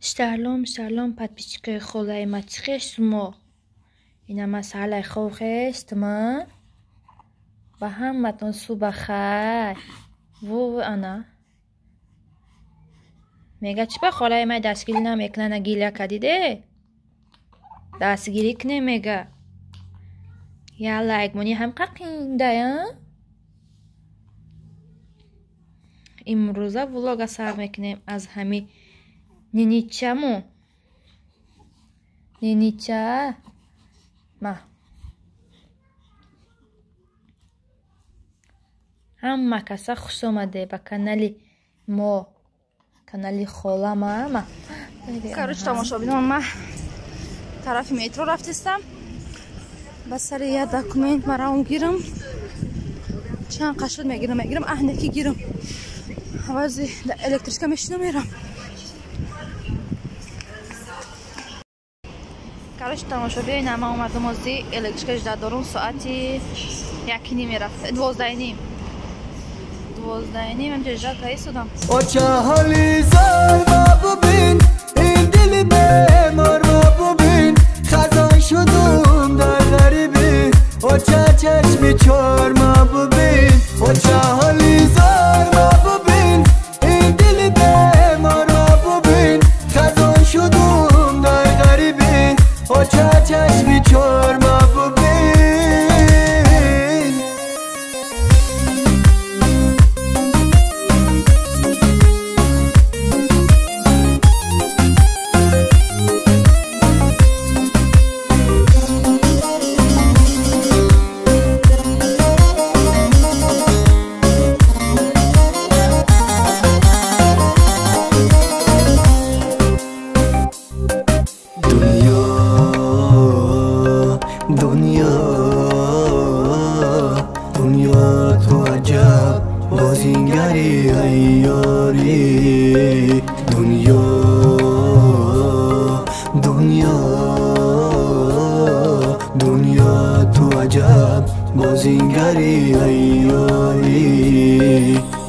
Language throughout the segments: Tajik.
Шалом, шалом, подписчикои холаи ма, чӣ хеш шумо? Ина ма саҳлай хоб хестма. Ба ҳаматон субҳ хайр. Ву ана. Мега чӣ ба холаи ма дастгирӣ намекунад, на гиря кардиде? Дастгирӣ кне мега. Я лайк мони ҳам қақиндая? Имрӯза влога сар мекунем аз ҳами ниничаму. Нинича ма. Ҳама каса хуш омаде ба канали мо, канали холама ма. Короче, тамошобинон, ма тарафи метро рафтистам. Ба сари як документ мараум гирам. Чанд қашуд мегирам, мегирам, аҳнеки гирам. Авази электричка мешинам мерам. Короче, тамошобиён, ма омадам ози электричка жда дорум, соати 1:30 мерафт, 12:30. 12:30 ам жда кайсудам. Оча ҳоли зор ма бубин, ин дили бемор ма бубин, хазон шудум дар ғарибӣ, оча чашми чор ма бубин, оча ҳоли зор ма бубин, ин дили бемор ма бубин, хазон шудум дар ғарибӣ, оча чашми чор ма бубин.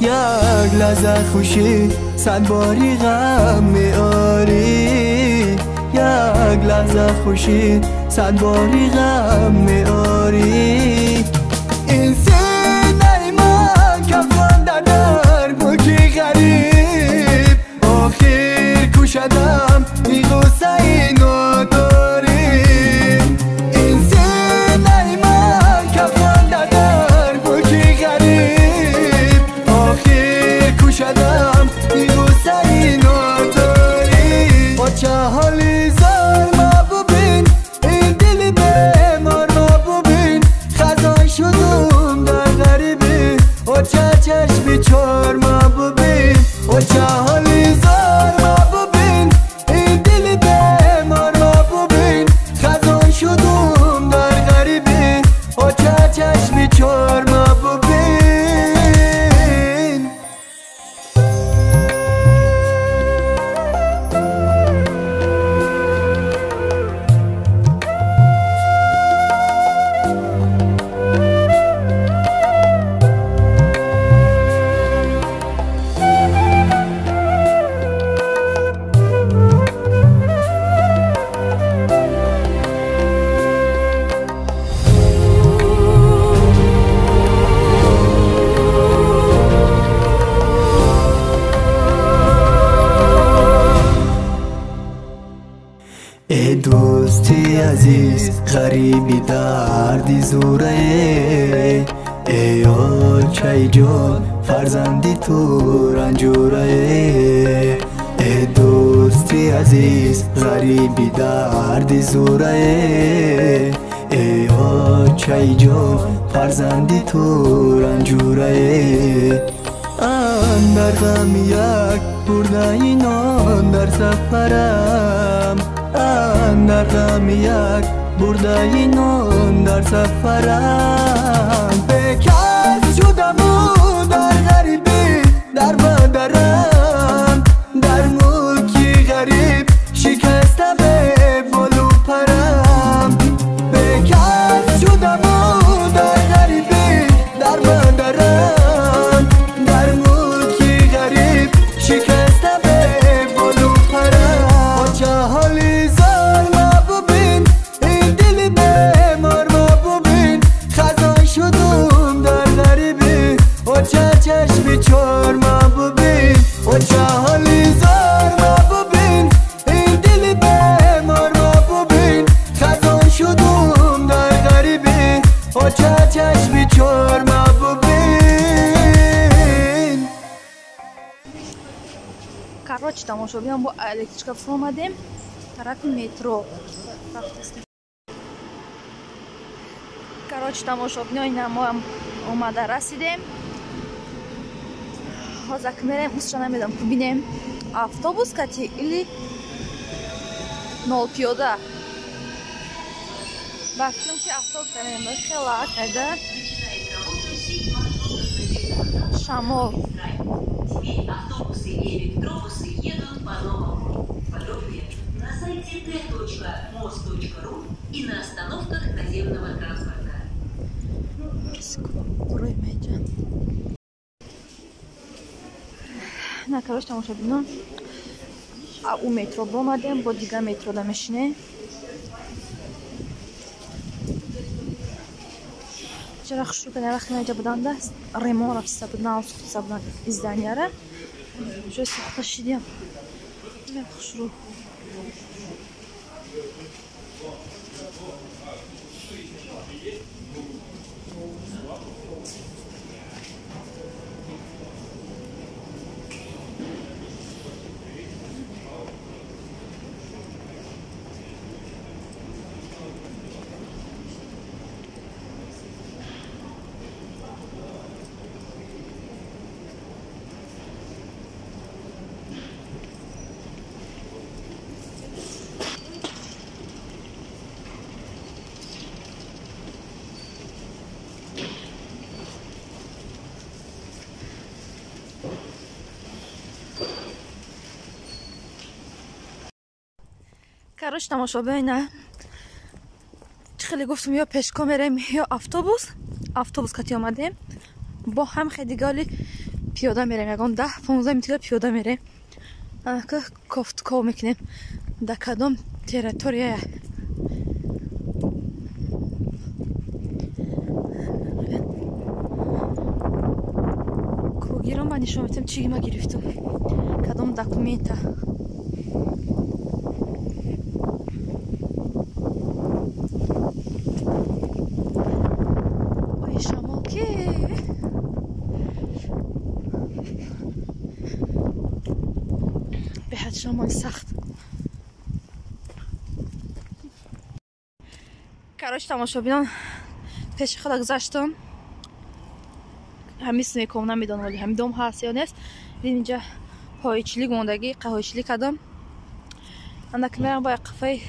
Як лаҳза хушӣ сад бори ғам меорӣ, як лаҳза хушӣ сад бори ғам меорӣ. Ин синаи ман кафонда дар мулки ғариб, охир кушадам ин ғуссаи нодорӣ. Ин синаи ман кафонда дар мулки ғариб, охир кушадам ин ғуссаи нодорӣ. Оча ҳоли зор ма бубин, ин дили бемор ма бубин, хазон шудум дар ғарибӣ, оча чашми чор ма бубин, оча ҳоли зор ма бубин, ин дили бемор ма бубин, хазон шудум дар ғарибӣ, оча чашми чор ма бубин. Э дӯсти азиз, ғариби дарди зурае, э очаи ҷон, фарзанди ту ранҷурае. Э дӯсти азиз, ғариби дарди зурае, э очаи ҷон, фарзанди ту ранҷурае. Андар ғами як бурдаи нон дар сафарам, андар ғами як бурдаи нон дар сафарам. Бекас шудаму дар ғарибӣ дар бадарам, дар мулки ғариб шикаста бе болу парам. Бекас шудаму дар ғарибӣ дар бадарам, дар мулки ғариб шикаста бе болу парам. Короче, тамошобинам, бо электричка фуромадем, тарафи метро рафтастем. Короче, тамошобино, ина мо омада расидем. Ҳозир мерем, усша намедам, бинем автобус кати или нол пиёда. Ба фикрам ки автобус мерем, хела кайда шамол. Автобусы и электробусы едут по новому. Подробнее на сайте t.mos.ru и на остановках наземного транспорта. На, короче, тамошобино, а у метро бомадем, бо дига метро да мешине. Чара хушру кана вақти наҷа буданда ремон рафтиста буд, нав сохтиста будан изданияра. Ҷои сохта шидем. Хушру. Короче, тамошобина, чӣ хеле гуфтум, ё пешко мерем, ё автобус. Автобус кати омадем, бо ҳам хеле пиёда мерем, ягон 10-15 минутга пиёда мерем. Анака кофтков мекунем дар кадом территория. Кугиром ба нишон метем, чӣ ма гирифтум, кадом документа. Шамоли сахт. Короче, тамошобинон, пеши худа гузаштам. Ҳамис меком, намедонам вале ҳами дом ҳаст ё нест. Дидим инҷа ҳоичилик мондагӣ, қаҳоичилик кардам. Андак мерам бо қафаи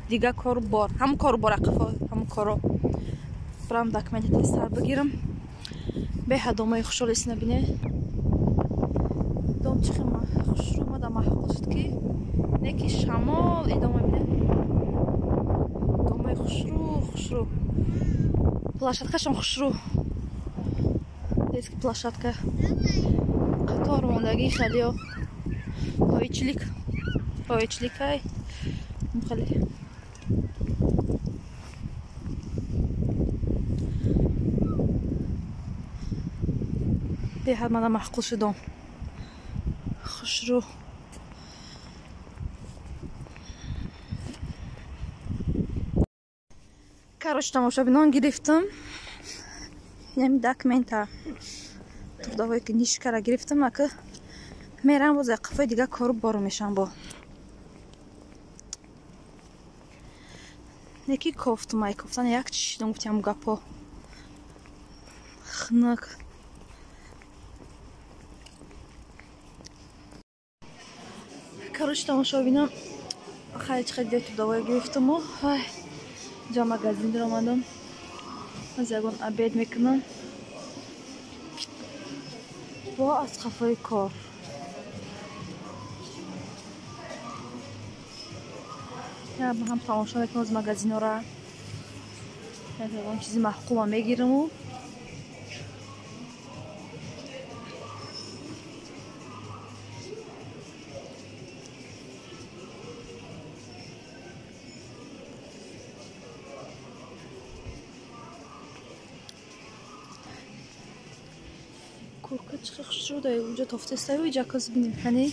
дига кору бор. Ҳам кору бор қафа, ҳам коро. Барам документи тезтар бигирам. Беҳад домои хушҳол истина бине. Дом чӣ хел хушрӯ омада маҳқул шуд ки не ки шамол идома бине. Домои хушрӯ, хушрӯ. Площадкашон хушрӯ. Детский площадка. Қатор мондагӣ хелиё. Ҳоичилик. Ҳоичиликай. Хеле. Беҳад мана маҳқул шудом. Хушрӯ. Короче, тамошобинон, гирифтам. Инами документа. Трудовой книжкара гирифтам, ака мерам боз қафои дига кору бору мешам бо. Неки кофтум, ай кофтан як чишидам, гуфтям гапо. Хнак. Короче, тамошобинам, хеле чӣ хеле трудовой гирифтаму. Ай, ҷа магазин даромадам. Аз ягон обед мекунам. Бо аз қафои кор. Я ҳам тамошо мекунам аз магазинора. Ягон чизи маҳқума мегираму. Курка чӣ хушрӯ дай унҷо тофтестаю иҷа каз бинем ҳани.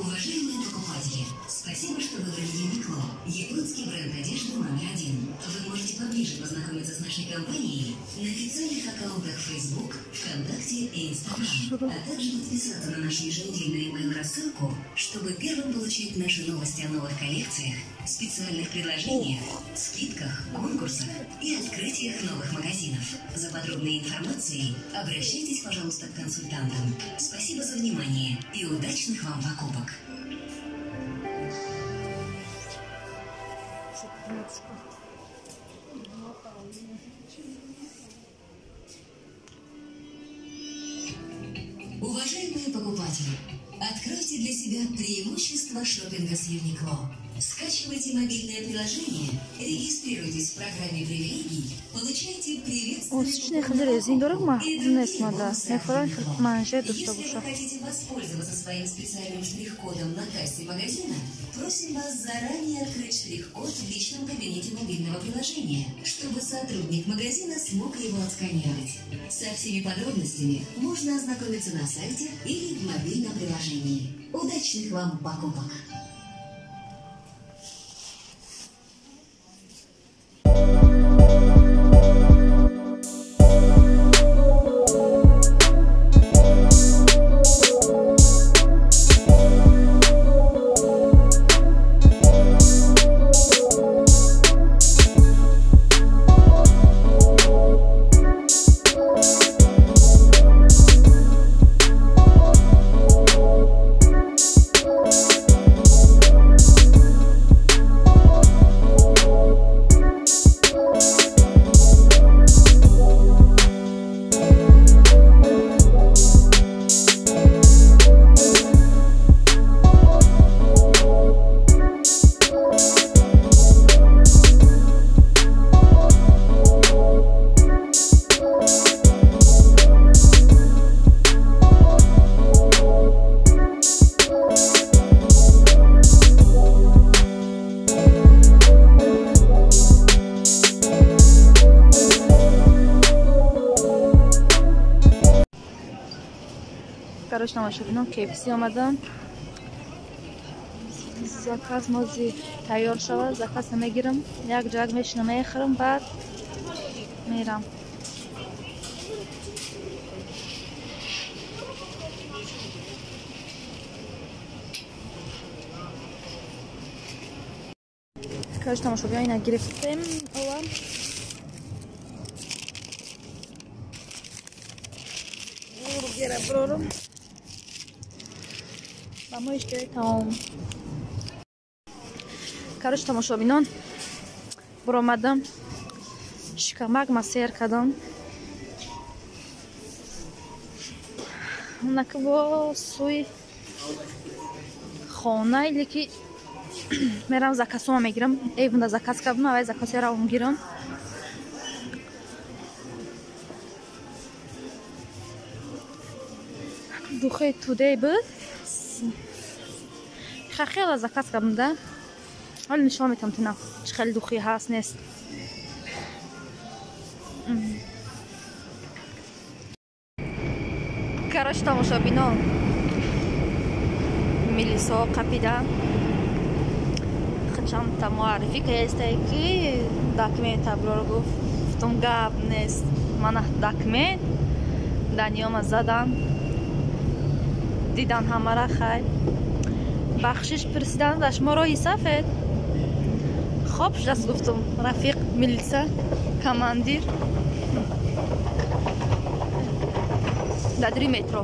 Уважаемые покупатели, спасибо, что выбрали Uniqlo. Uniqlo – японский бренд одежды номер один. Вы можете поближе познакомиться с нашей компанией на официальных аккаунтах Facebook, ВКонтакте и Instagram, а также подписаться на нашу еженедельную email-рассылку, чтобы первым получать наши новости о новых коллекциях, специальных предложениях, скидках, конкурсах и открытиях новых магазинов. За подробной информацией обращайтесь, пожалуйста, к консультантам. Спасибо за внимание и удачных вам покупок! Уважаемые покупатели, откройте для себя преимущества шопинга с Uniqlo. Скачивайте мобильное приложение, регистрируйтесь в программе привилегий, получайте приветственные и другие бонусы от Uniqlo. Если вы хотите воспользоваться своим специальным штрих-кодом на кассе магазина, просим вас заранее открыть штрих-код в личном кабинете мобильного приложения, чтобы сотрудник магазина смог его отсканировать. Со всеми подробностями можно ознакомиться на сайте или в мобильном приложении. Удачных вам покупок! Короче, тамошобинон, KFC омадам. Заказ мози тайёр шавад, заказ мегирам, як ҷак мешинам, мехӯрам, баъд мерам. Короче, тамошобинон, ина гирифтем овам. Бургера брорум. Ба мо иштиҳои таом. Короче, тамошобинон, буромадам, шикамак ма сер кардам. Онака бо сӯи хона или ки мерам заказома мегирам. Эйвунда заказ кардам, аввай заказе равом гирам. Духи тудей буд. Хела заказ кардам да. Ҳоло нишон метам тина чӣ хеле духи ҳаст нест. Короче, тамошобинон, милисо қапида чандта муаррифӣ кардастае ки документ аброр гуфт, гуфтум гап нест. Мана документ даниёма задан, дидан ҳамара хай. Бахшиш пурсидан дар шумо роҳи сафед. Хоб шудаст, гуфтум рафиқ милиса командир дар дури метро.